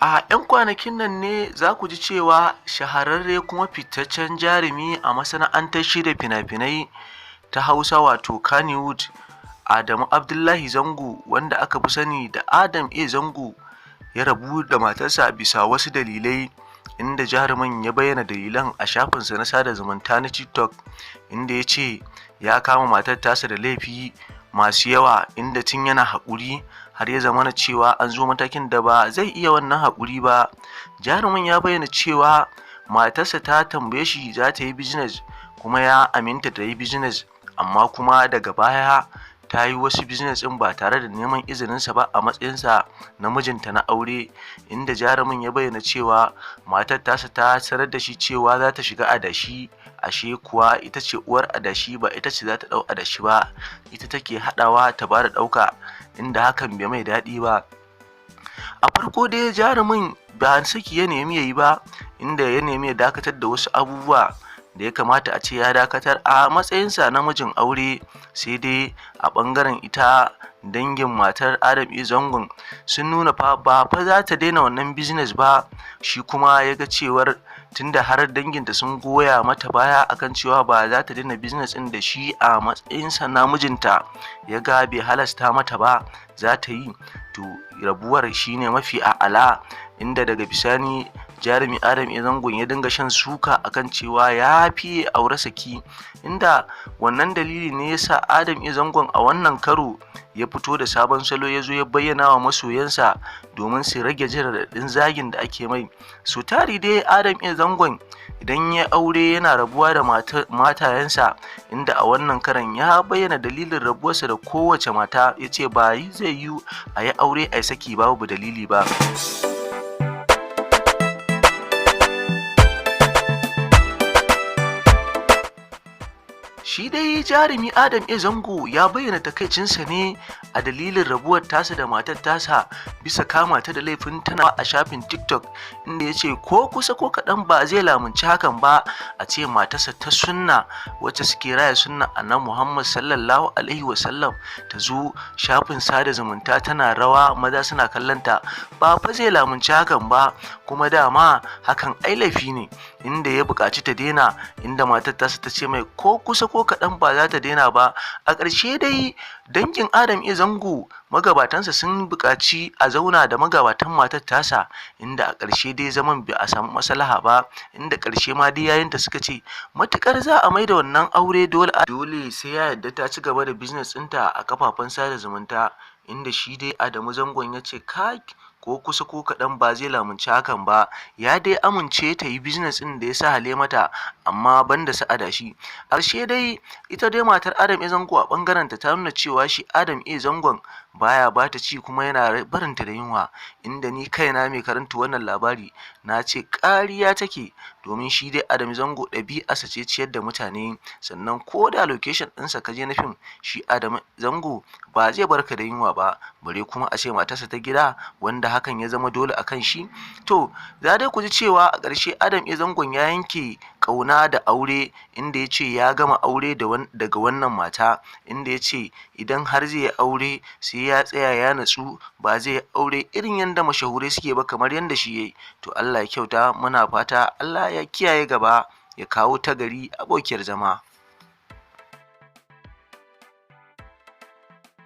A 'yan kwanakin nan ne za ku ji cewa shahararre kuma fitaccen jarumi a masana'antar shirya fina-finai ta Hausa wato Kannywood, Adamu Abdullahi Zango, wanda aka fi sani da Adam A. Zango, ya rabu da matarsa bisa wasu dalilai, inda jarumin ya bayyana dalilan a shafinsa na sada zumunta na TikTok, inda ya ce ya kama matar tasa da laifi masu yawa, inda tun yana haƙuri har ya zamana cewa an zo matakin da ba zai iya wannan haƙuri ba. Jarumin ya bayyana cewa matarsa ta tambaye shi za ta yi business, kuma ya aminta ta yi business, amma kuma daga baya ta yi wasu business ɗin ba tare da neman izininsa ba a matsayinsa na mijinta na aure, inda jarumin ya bayyana cewa matar tasa ta sanar da shi cewa za ta shiga adashi, ashe kuwa ita ce uwar adashi, ba ita ce za ta ɗau adashi ba, ita take haɗawa ta bada ɗauka, inda hakan bai mai daɗi ba. A farko dai jarumin ba saki ya nemi ya yi ba, inda ya nemi ya dakatar da wasu abubuwa da ya kamata a ce ya dakatar a matsayinsa na mijin aure. Sai dai a ɓangaren ita dangin matar Adam A. Zangon sun nuna fa ba fa za ta daina wannan business ba. Shi kuma ya ga cewar tunda har danginta sun goya mata baya akan cewa ba za ta daina business ɗin da shi a matsayinsa na mijinta ya ga bai halasta mata ba za ta yi, to rabuwar shine mafi a'ala. Inda daga bisani jarumi Adam A. Zangon ya dinga shan suka akan cewa ya fiye aure saki, inda wannan dalili ne yasa Adam A. Zangon a wannan karo ya fito da sabon salo, ya zo ya bayyana wa masoyansa domin su rage jin raɗaɗin zagin da ake mai. So tari dai Adam A. Zangon idan ya aure yana rabuwa da matayensa, inda a wannan karan ya bayyana dalilin rabuwarsa da kowace mata, ya ce ba zai yiwu a yi aure a yi saki babu dalili ba. Shi dai jarumi Adam A. Zango ya bayyana takaicinsa ne a dalilin rabuwar tasa da matar tasa bisa kama ta da laifin tana a shafin TikTok, inda ya ce ko kusa ko kaɗan ba zai lamunci hakan ba, a ce matarsa ta sunna wacce suke raya sunna annabi Muhammad sallallahu alaihi wasallam ta zo shafin sada zumunta tana rawa maza suna kallonta, ba fa zai lamunci hakan ba, kuma dama hakan ai laifi ne, inda ya buƙaci ta daina, inda matar tasa ta ce mai ko kusa ko kaɗan ba za ta daina ba. A ƙarshe dai dangin Adam A. Zango magabatansa sun buƙaci a zauna da magabatan matar tasa, inda a ƙarshe dai zaman ba a samu maslaha ba, inda ƙarshe ma dai yayinta suka ce matuƙar za a maida wannan aure dole dole sai ya yarda ta ci gaba da business ɗinta a kafafen sada zumunta, inda shi dai Adamu Zangon ya ce kai ko kusa ko kaɗan ba zai lamunci hakan ba, ya dai amince ta yi business ɗin da ya sahale mata, amma banda su adashi. Ƙarshe dai ita dai matar Adam A. Zango a ɓangarenta ta nuna cewa shi Adam A. Zangon baya bata ci kuma yana barinta da yunwa, inda ni kaina mai karanta wannan labari na ce ƙarya take, domin shi dai Adam Zango ɗabi'arsa ce ciyar da mutane, sannan ko da location ɗinsa ka je na fim shi Adam Zango ba zai barka da yunwa ba, bare kuma a ce matarsa ta gida wanda hakan ya zama dole a kan shi. To za dai ku ji cewa a ƙarshe Adam A. Zangon ya yanke ƙauna da aure, inda ya ce ya gama aure daga wannan mata, inda ya ce idan har zai yi aure sai ya tsaya ya natsu, ba zai yi aure irin yadda mashahurai suke ba kamar yadda shi ya yi. To Allah ya kyauta, muna fata Allah ya kiyaye gaba ya kawo tagari abokiyar zama.